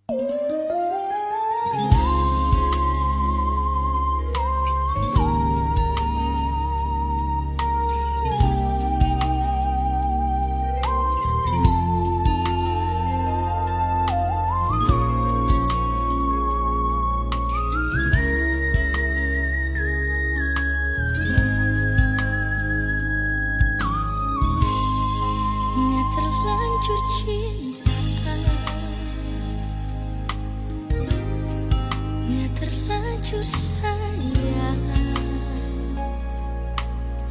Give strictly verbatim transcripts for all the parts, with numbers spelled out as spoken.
Nga terlanjur cinta, nga terlanjur sayang.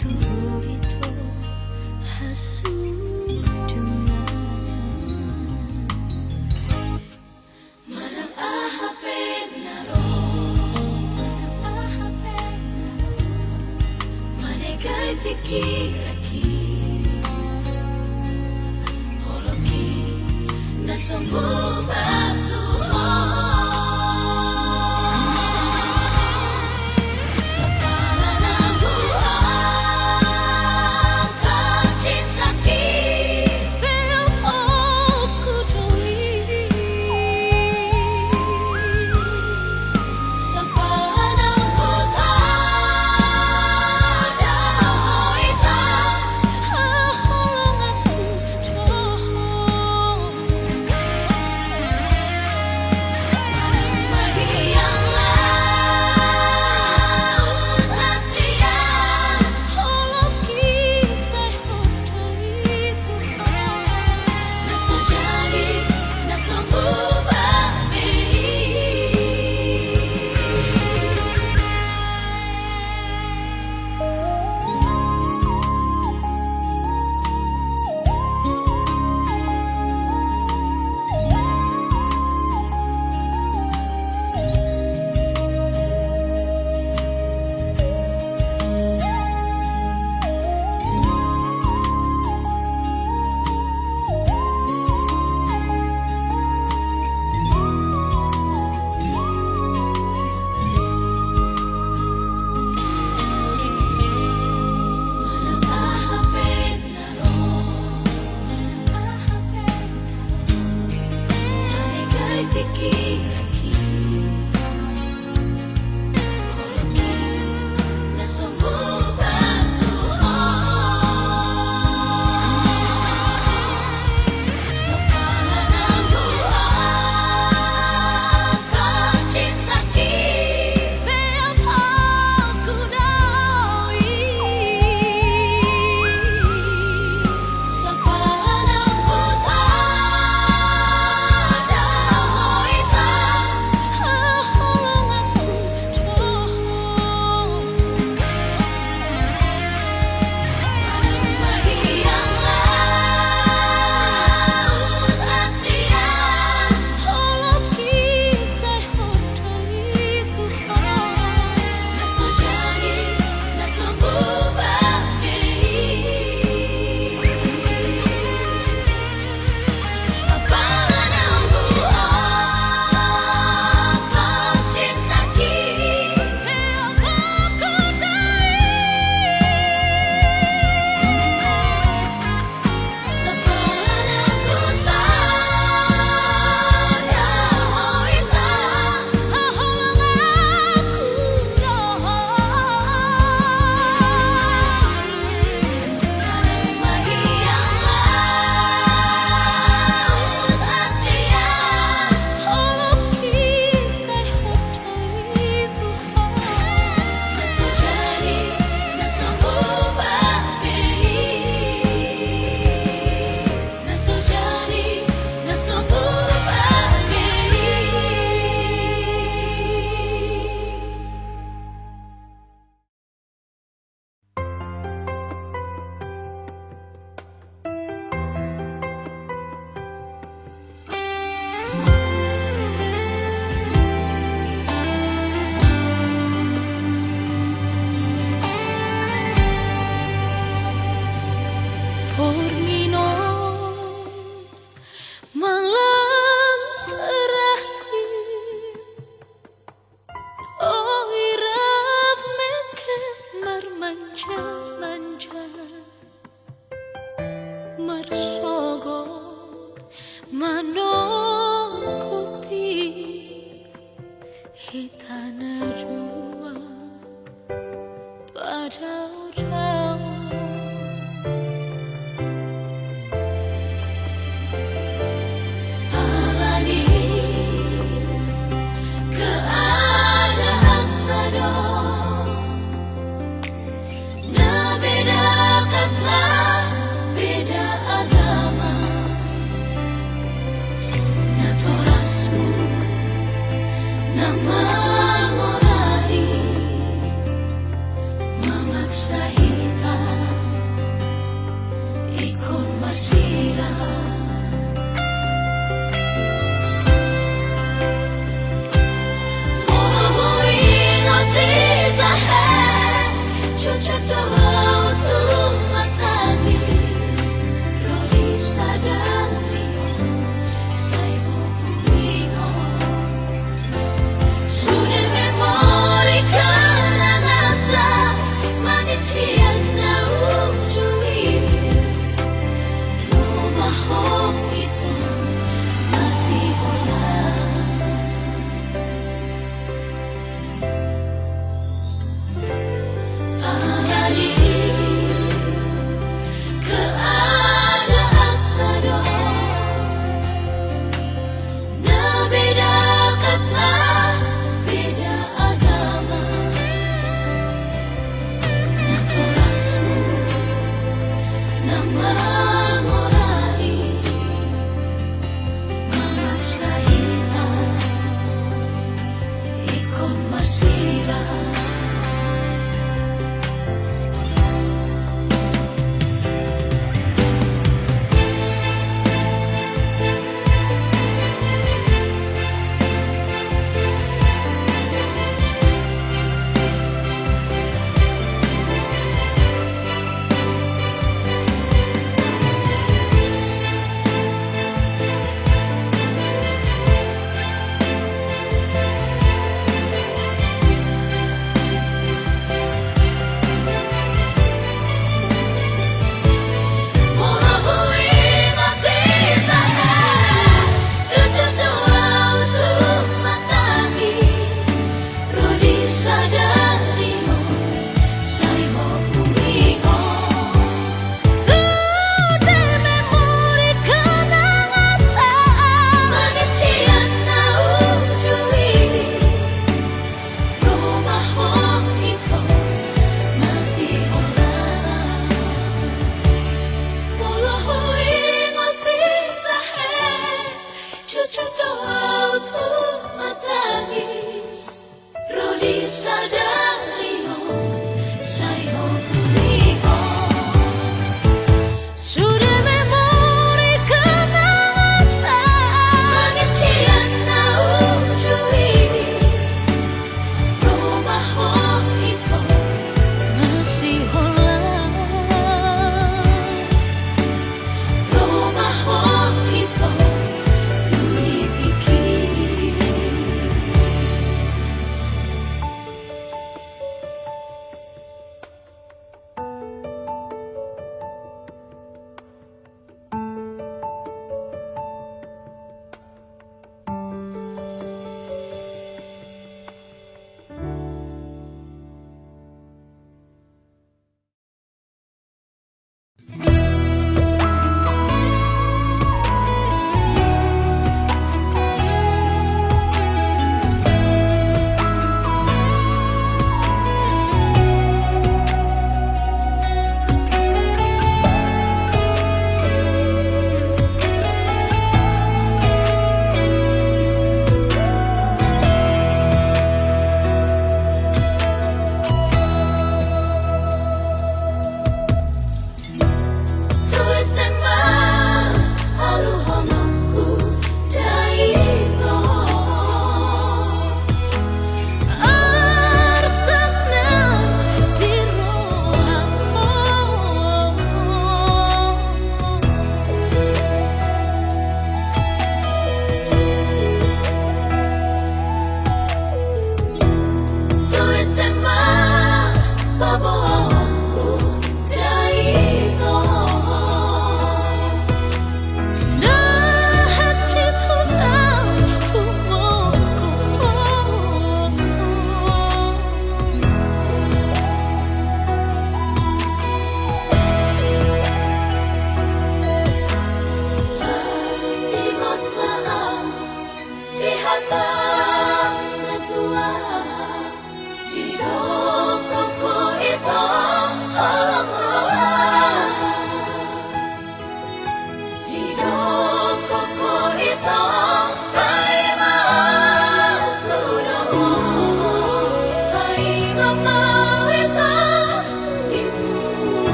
Tu ho ito hasudungan. Manang aha pe na ro, manang aha pe na ro, manegai pingkiranki, holongki na so muba tu ho. Sampala na huangkat cintaki, beopongku do i. Sampala na hutanda ho ita, haholonganku do ho. Porngino malam terakhir, toirap mengke marmanja-manja. Marsogot manongkoti Hita na dua padao-dao. Alani keadaanta do na beda kas, na beda agama. Natorasmu na mangorai, mamaksa hita ingkon marsirang. Molo huingot hita, he, cocok do ahu tu matangis. Ro di sadari on sai ho huingot. Sude memori kenanganta, manis hian na ujui. Rumahon ito masih holan. Alani keadaanta do na beda kas, na beda agama. Natorasmu na mangorai, mamaksa hita ingkon marsirang. Cocok do ahu tu matangis. Ro di sadari on sai ho huingot. Sude memori kenanganta, manis hian na ujui. Rumahon ito masih holan. Rumahon ito tu dipikir.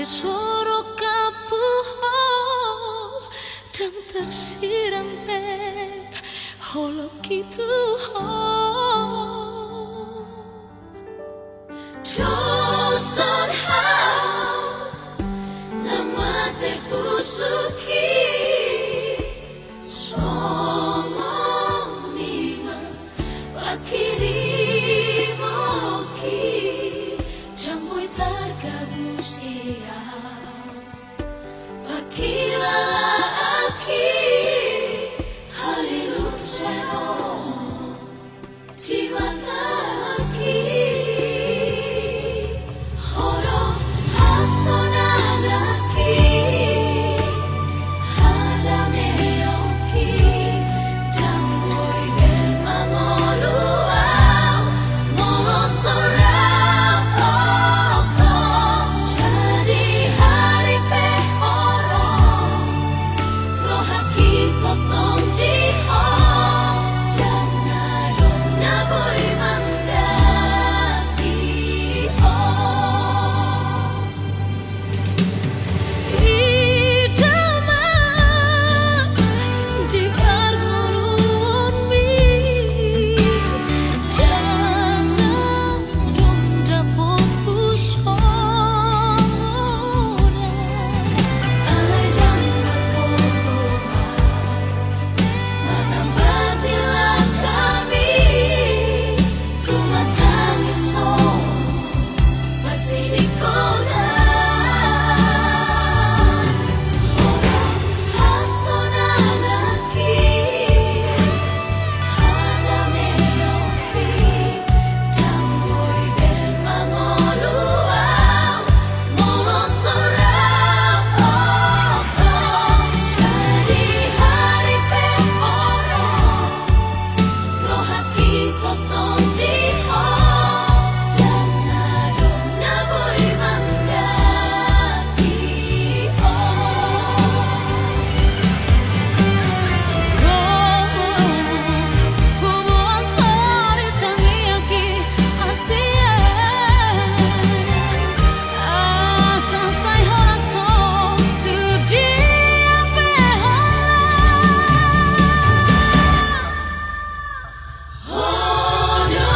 Sorok apuhon, dang tarsirang pe holongki tu ho. Dosan hau na mate pusukki, songon i ma pangkirimon, dang boi targabus ia. Pangkilalaanki, haliluseon di matangki. Ho do hasonanganki, hadameonki, dang boi be mangolu au molo so rap ho. Sadihari pe ho ro, rohangki tongtong di ho, dang adong na boi mangganti ho. Ida ma di parngoluonmi, dang adong dapotku songon i. Alai dang margogoan mangambangi langkami tu matangis ho. Pasidingkonan, ho do hasonanganki, hadameonki, dang boi be mangolu au molo so rap ho. Sadihari pe ho ro, rohangki tongtong di ho, dang adong na boi mangganti ho. Huboan ho di tangiangki, asi e. Asa sai horas ho tu dia pe holan. Ho do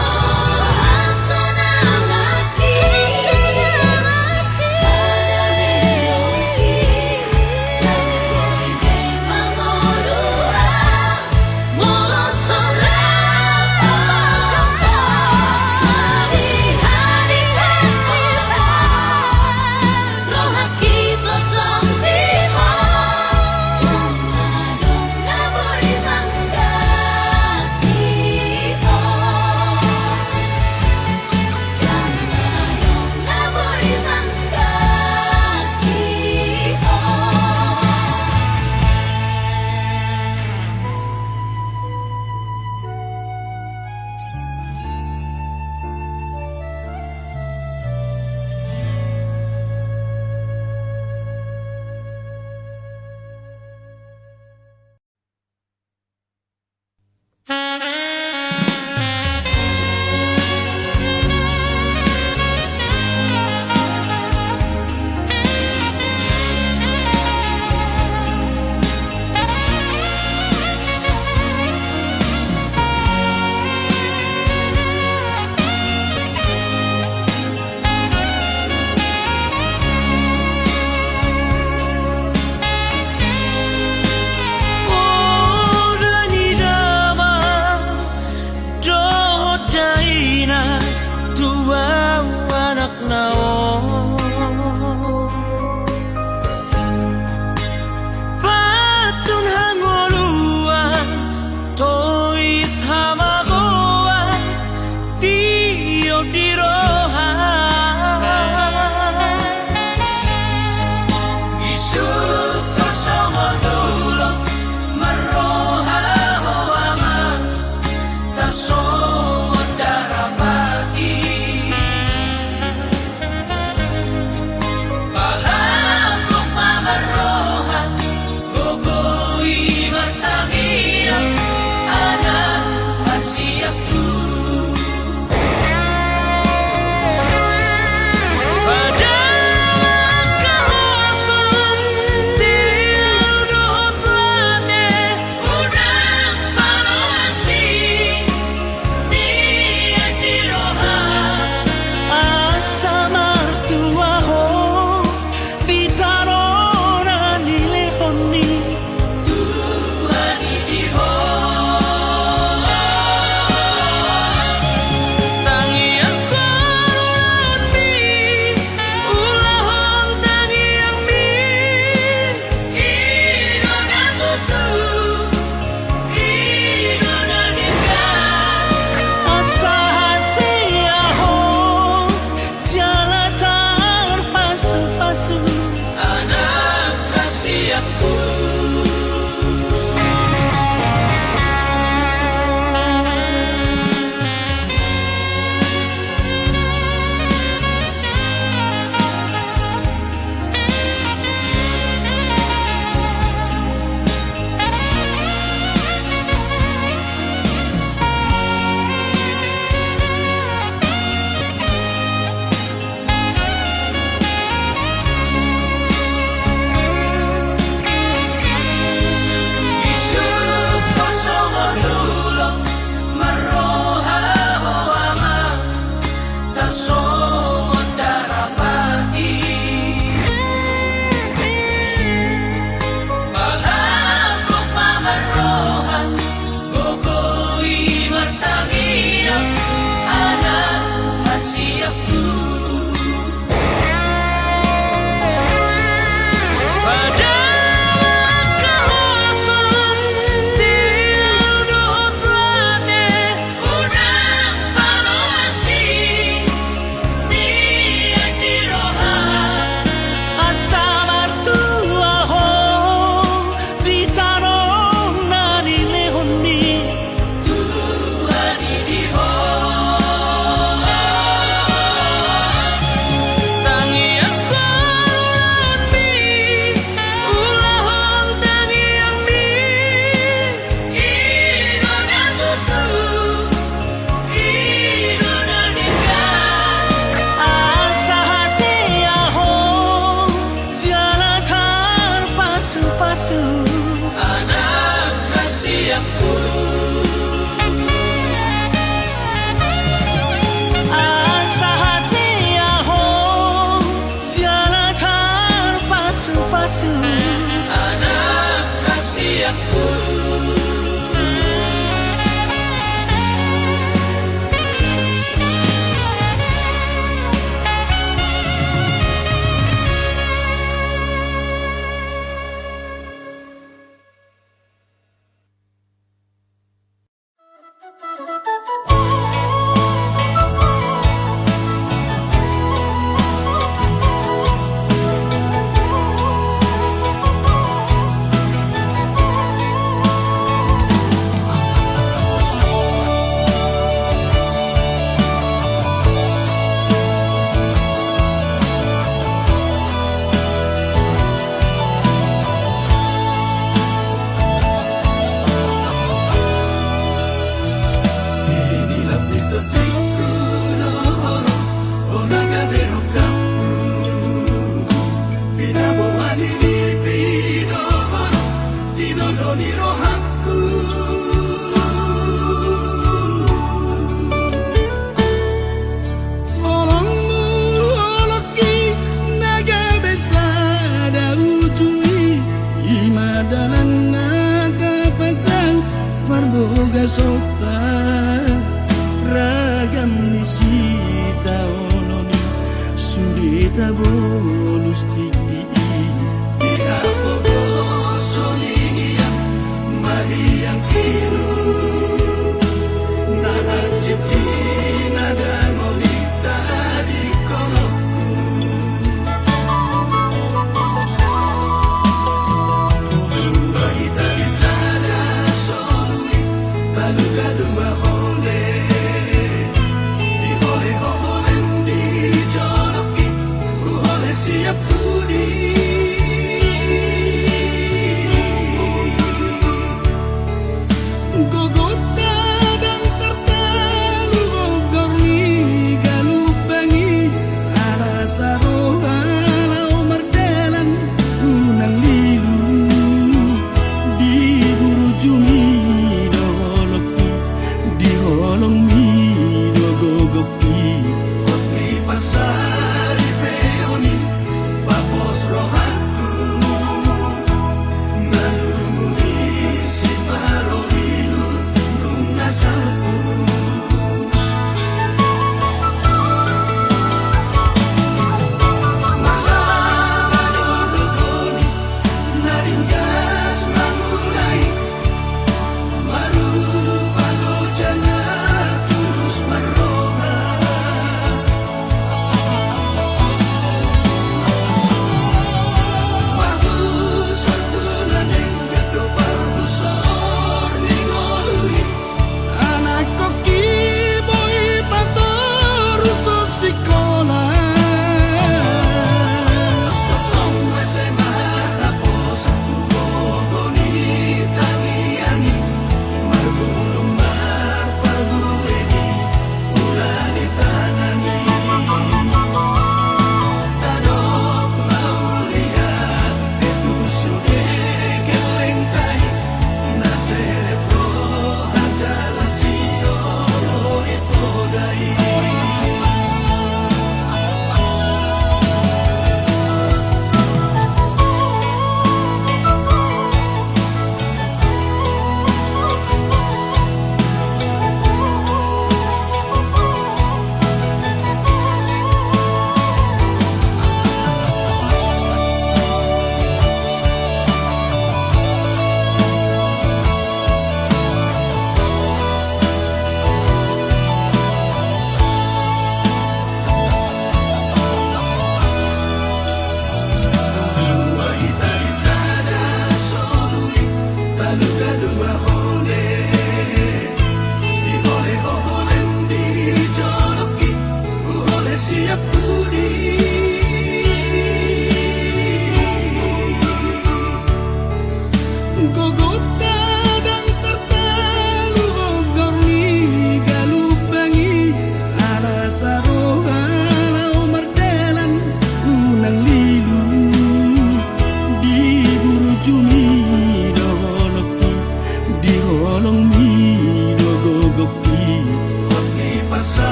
hasonanganki, hadameonki, dang boi be mangolu au molo so rap ho. Sadihari pe ho ro, rohangki tongtong di ho, dang adong na boi mangganti ho. Dang adong na boi mangganti ho. Poda ni damang dohot dainang tu ahu anakna on. Pantun hangoluan, tois hamagoan, tio di roha. Isungkun songon dolok marroha ho amang, tarsongon darapati. Palampuk ma marroha, gogo i martangiang, anak Asa martua ho di tano na nilehon ni Tuhan i di ho. Tangiangku ulaon tangiangmi. I do na tutu, i do na denggan. Asa hasea ho jala tarpasupasu anak hasianku. Asa hasea ho jala tarpasupasu anak hasianku. Pinaboa ni pipi do ho, tinodo ni rohangku. Holongmu holongki na gabe sada uju i, i ma dalan na tapasaut parbagason ta. Ragam ni sitaonon i sude tabolus tingki i. Di hapogoson i hian ma hian kilu, na hansit i na dangol i tadingkononku. Dua hita di sada solu i, taluga dua hole. Di hole ho holem di jolongki, huhole sian pudi. Gogonta ndang tartalu gogor ni galumbang i, ala saroha laho mardalan unang lilu. Di burjumi do holongki, di holongmi do gogongki. Hot ni parsaripeon i, papos rohangku. Manungkun i sipaloilu, nunga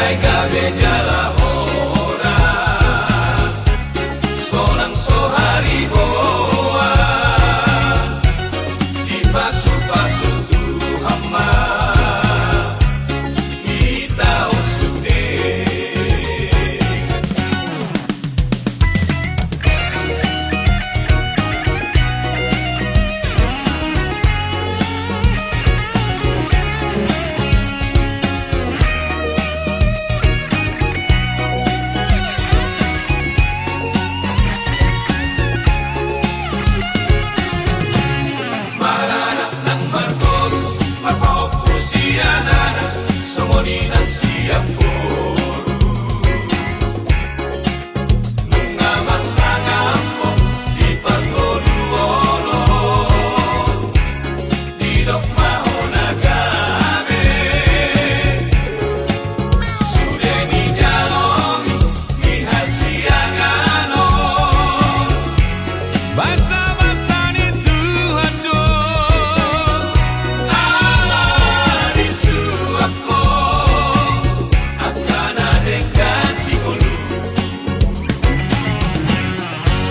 Gabe jala horas, sonang so hariboan, dipasupasu Tuhan ma hita on sude. Maranak nang marboru, marpahompu sian anak, songon i nang sian boru. Nunga marsangap ho di parngoluon on, didok ma hona gabe, sude dijalo mi di hasiangan on. Basa-basa ni Tuhan do, ala disuap ho angka na denggan di ngolu.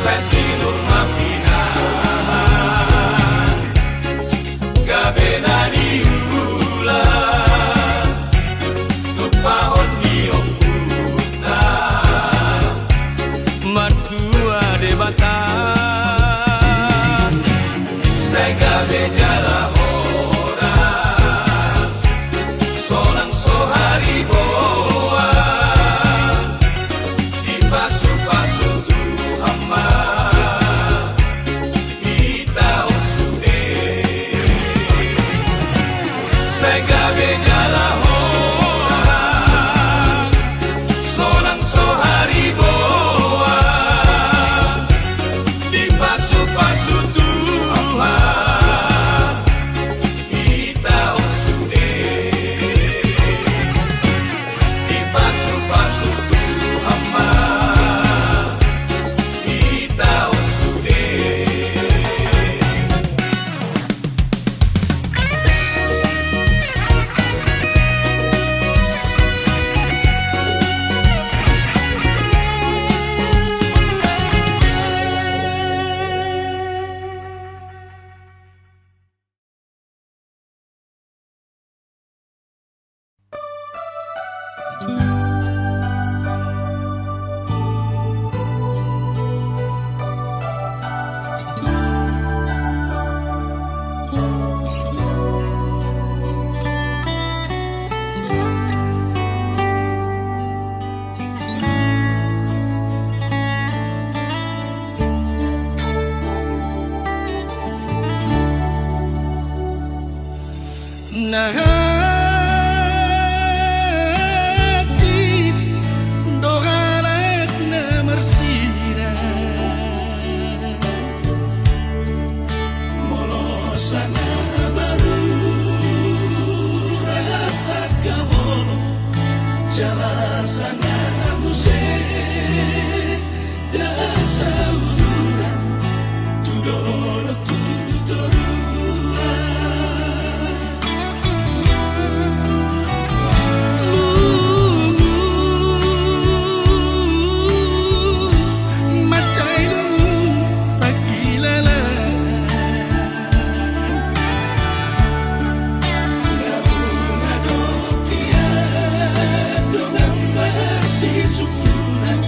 Sai sinur ma pinahan gabe na niula, tumpahon ni ompunta, martua Debata. Sai gabe jala horas, sonang so hariboan, dipasupasu Tuhan ma hita on sude. Sai gabe jala horas, sonang so hariboan, dipasupasu Tuhan hita on sude. Dipasupasu Tuhan ma hita on sude. Na hansit do halak na marsirang. Molo sanga baru rata kabolon, jala sanga muse da sauduran tu dolok tu toruan. Lungun, mansai lungun pangkilalaan. Naung adong hian dongan masisungkunan.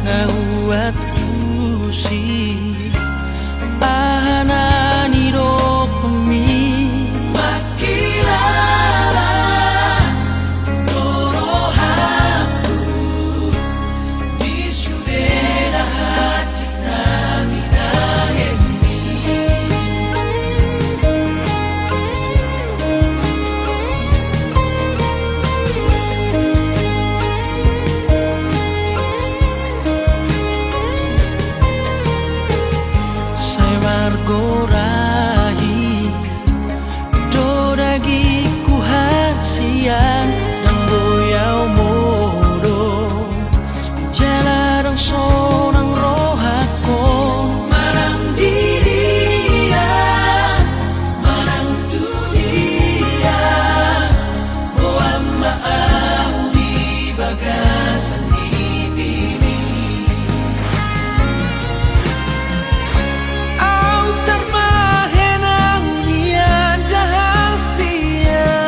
Nga huantusi aha na nidokmi. Mangkilala do rohangku di sude na hansit na binahenmi. Sai margorahi do dagingku hasian, ndang boi au modom jala ndang sonang rohangkon. Manang di dia, manang tu dia, boan ma au di bagasan nipini. Au tarbahen au nian da hasian.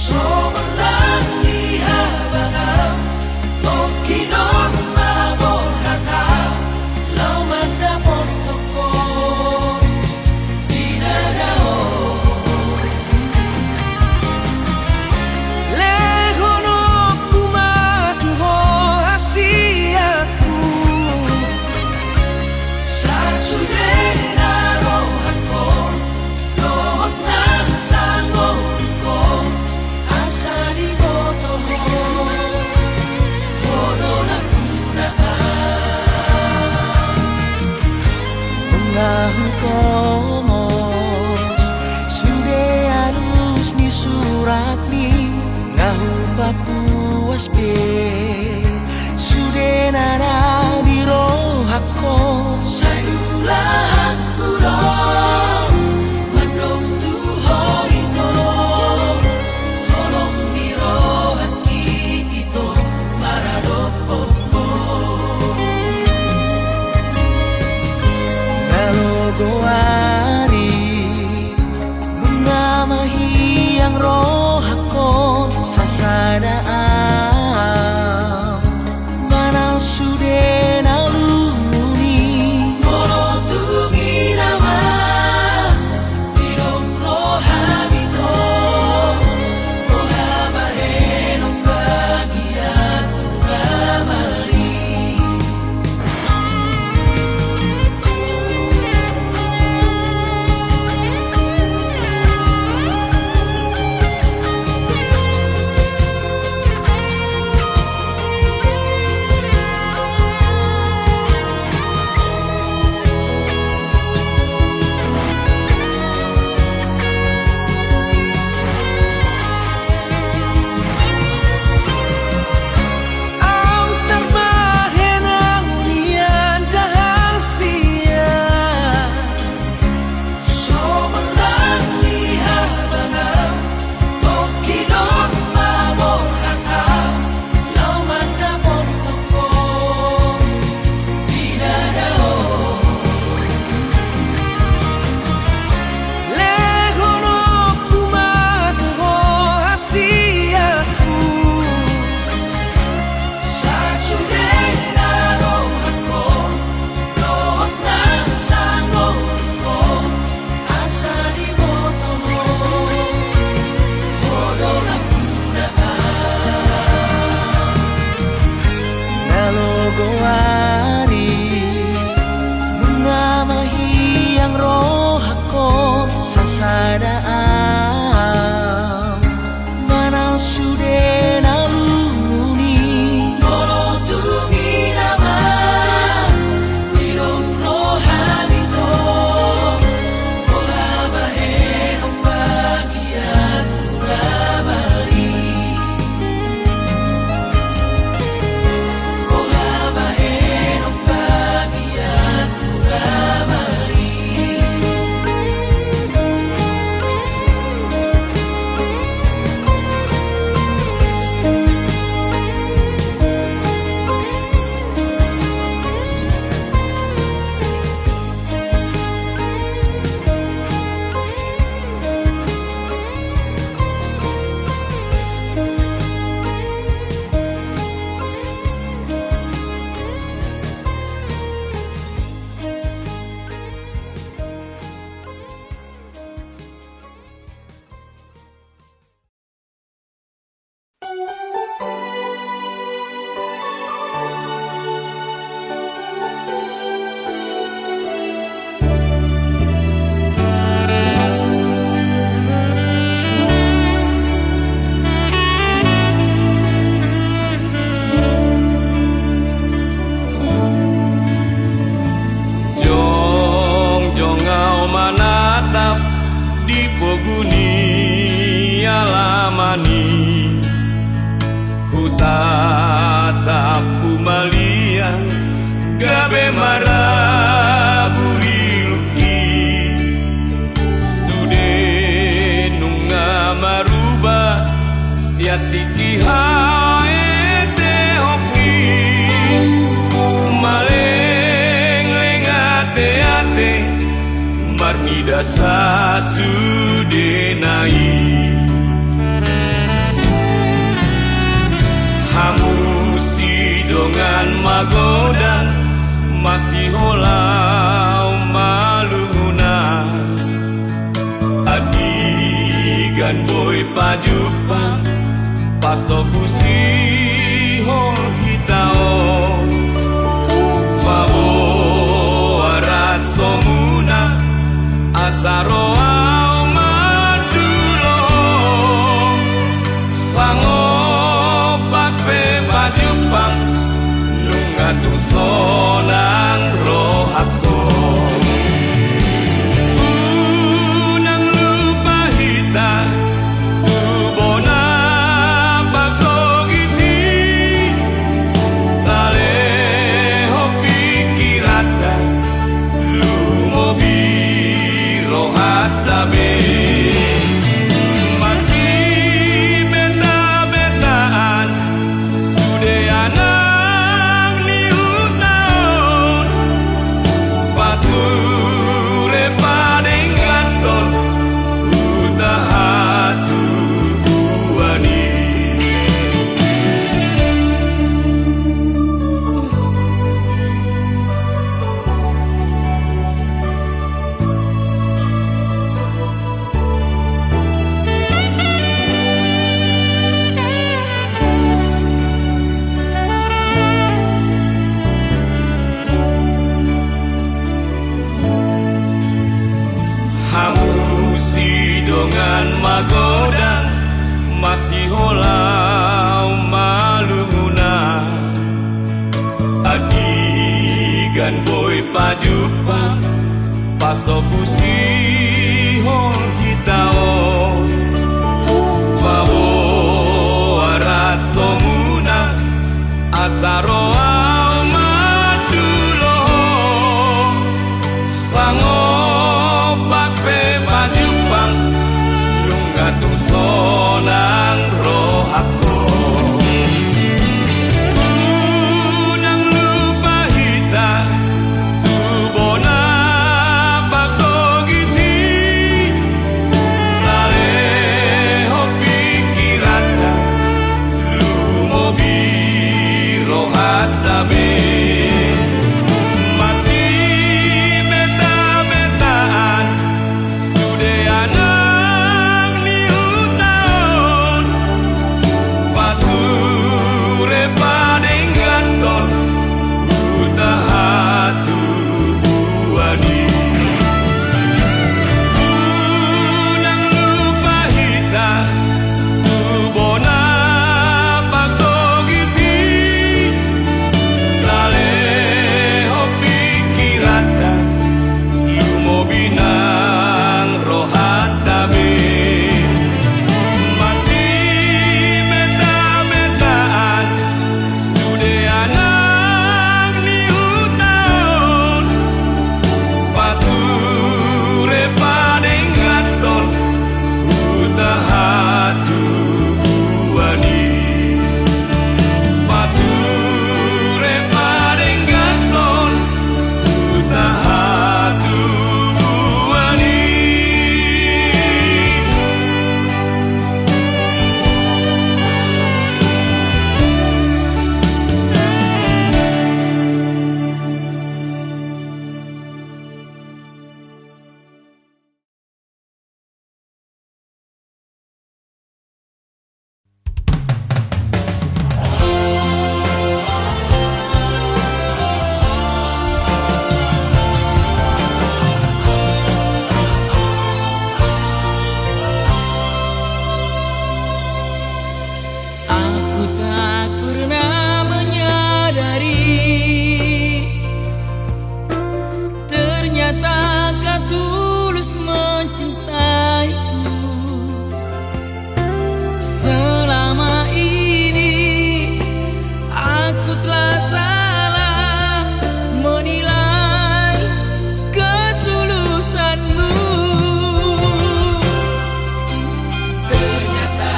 So marlang ni habang au, tongkin on ma borhat au laho mandapothon ho di dada on. Lehononku ma tu ho hasianku, sasudena rohangkon dohot nang sangorkon, asa diboto ho, ho do nampuna au. Nga hutomos sude alus ni suratmi, nga hupapuas be sude na di rohangkon. Sai ulahanku do mandok tu ho ito, holong ni rohangki ito maradophon ho. Nga logo ari, nunga mahiang rohangkon sasada au, manang sude na lungun i. Molo tung sasudena i. Hamu sidongan magodang, masiholau malungunang. Andigan boi pajumpang, pasobusi hon hita on. Paboa rantomuna, asa ro au mandulohon. Sangopas pe pajumpang, nunga tung sonang rohangkon. Unang lupa hita tu bona pasogit i. Talehon pikiranta, lumobi rohanta be. Masibetabeta an sude anak ni huta on. Pature padengganhon huta hatubuan i. Hamu sidongan magodang, masiholau malungunang. Andigan boi pajumpang, pasobusi hon hita on. Paboa rantomuna, asa ro au mandulohon. Sangopas pe pajumpang, nunga tung sonang rohangkon. Unang lupa hita tu bona pasogit i. Talehon pikiranta, lumobi rohanta be. Masibetabeta an sude anak ni huta on. Pature padengganhon huta hatubuan i. Unang lupa hita tu bona pasogit i. Talehon pikiranta, lumobi nang rohanta be. Masibetabeta an sude anak ni huta on. Pature padengganhon huta hatubuan i. Pature padengganhon huta hatubuan i. Aku tak pernah menyadari, ternyata kau tulus mencintaiku. Selama ini aku telah salah menilai ketulusanmu. Ternyata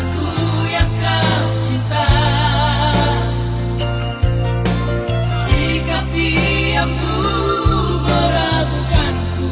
aku yang kau cinta. Sikap diammu meragukanku.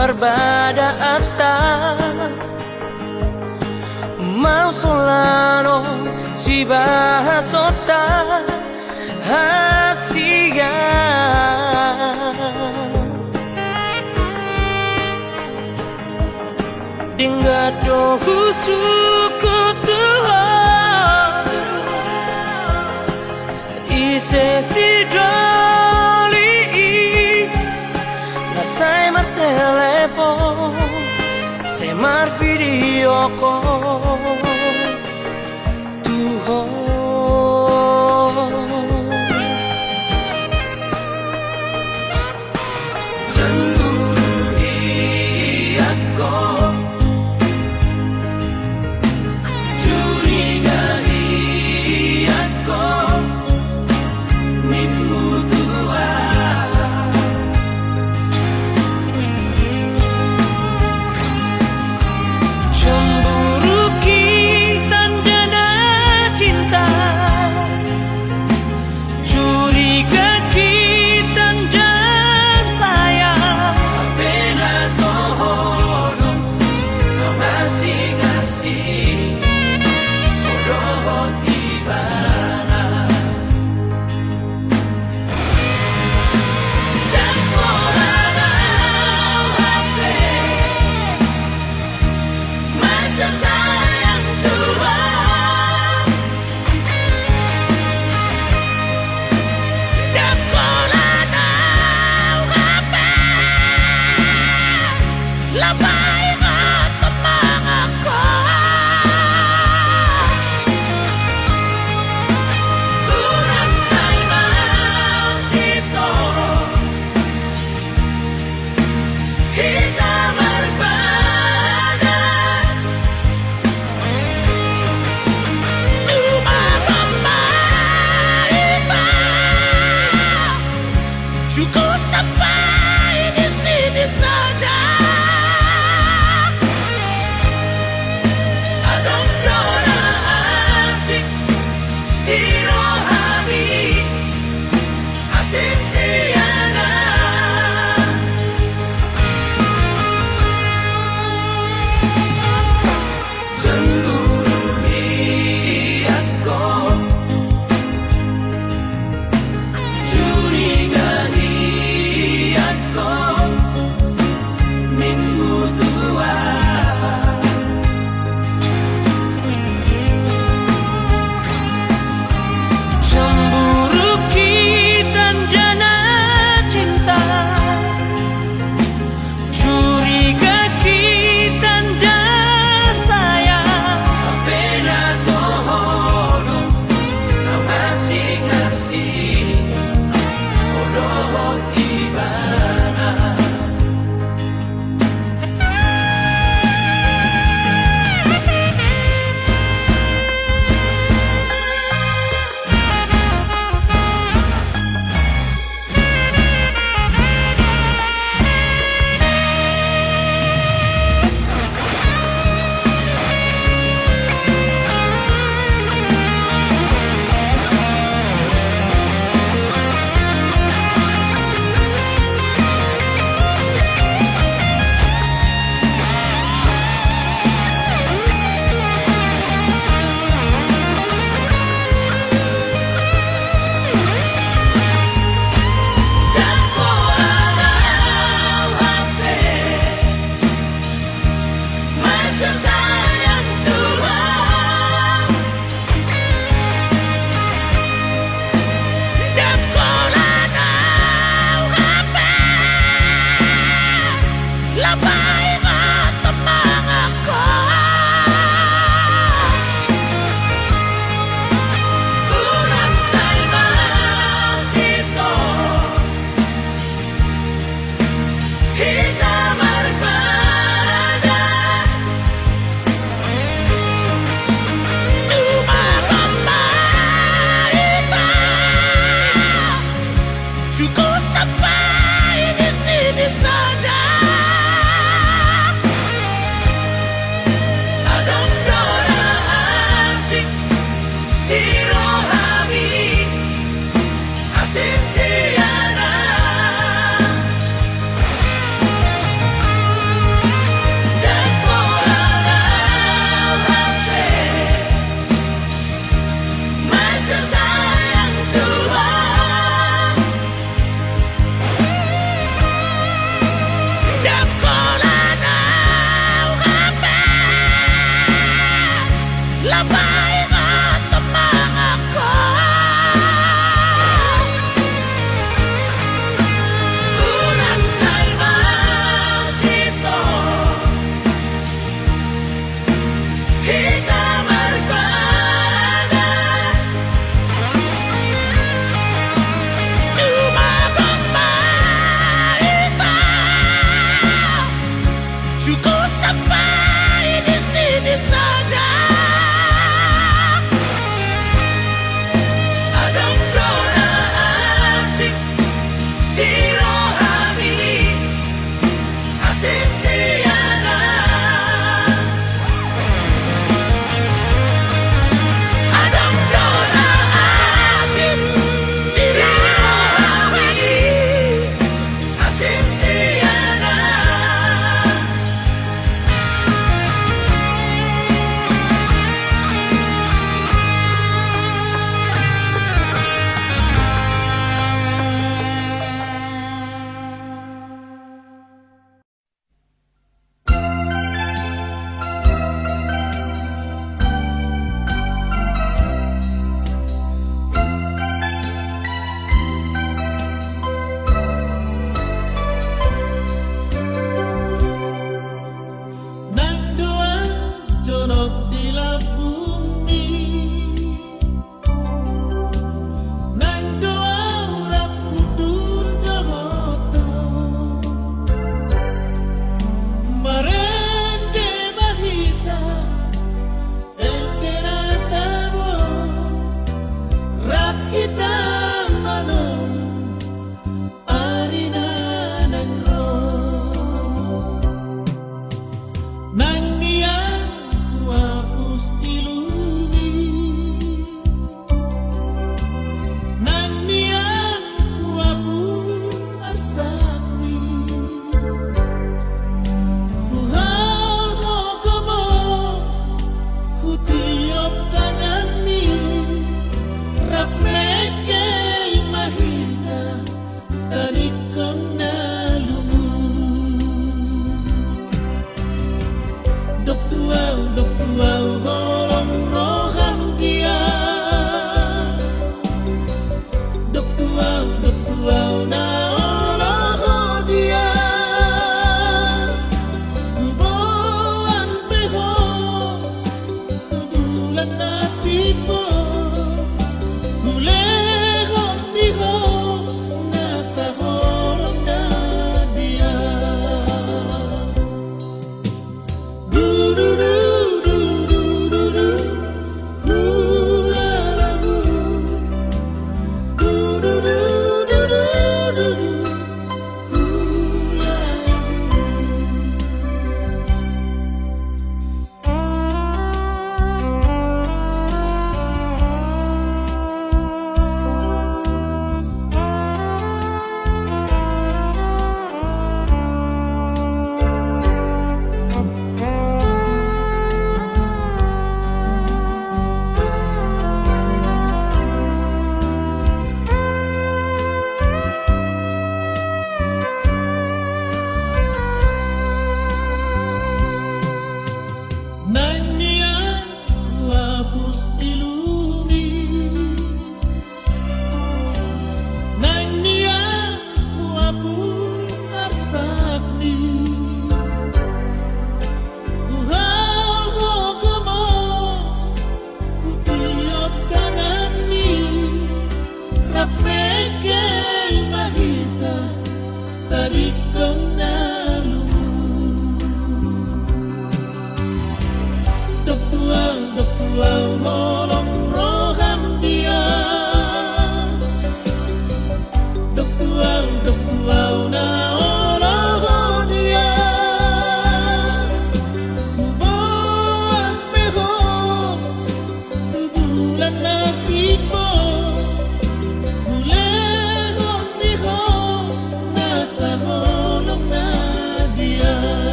Parbadaanta, mausolano sibahasonta hasian. Denggan do husungkun tu Ho, ise sidoli i na sai martelepon, sai marvideo call tu Ho. Cemburu hian ho, curiga hian ho, nimmu tu aha? Cemburu ki tandana cinta, curiga ki tanda sayang. Hape na toho do na masingasing ho dohot ibana. Ndang holan au hape manjasayang tu Ho. Ndang holan au hape laho paingothon mangaku. Hurang sai maunsitong hita marpadan. Tumangap ma hita, cukup sampai di sini saja. Adong do na asing di rohami, asing sian aha?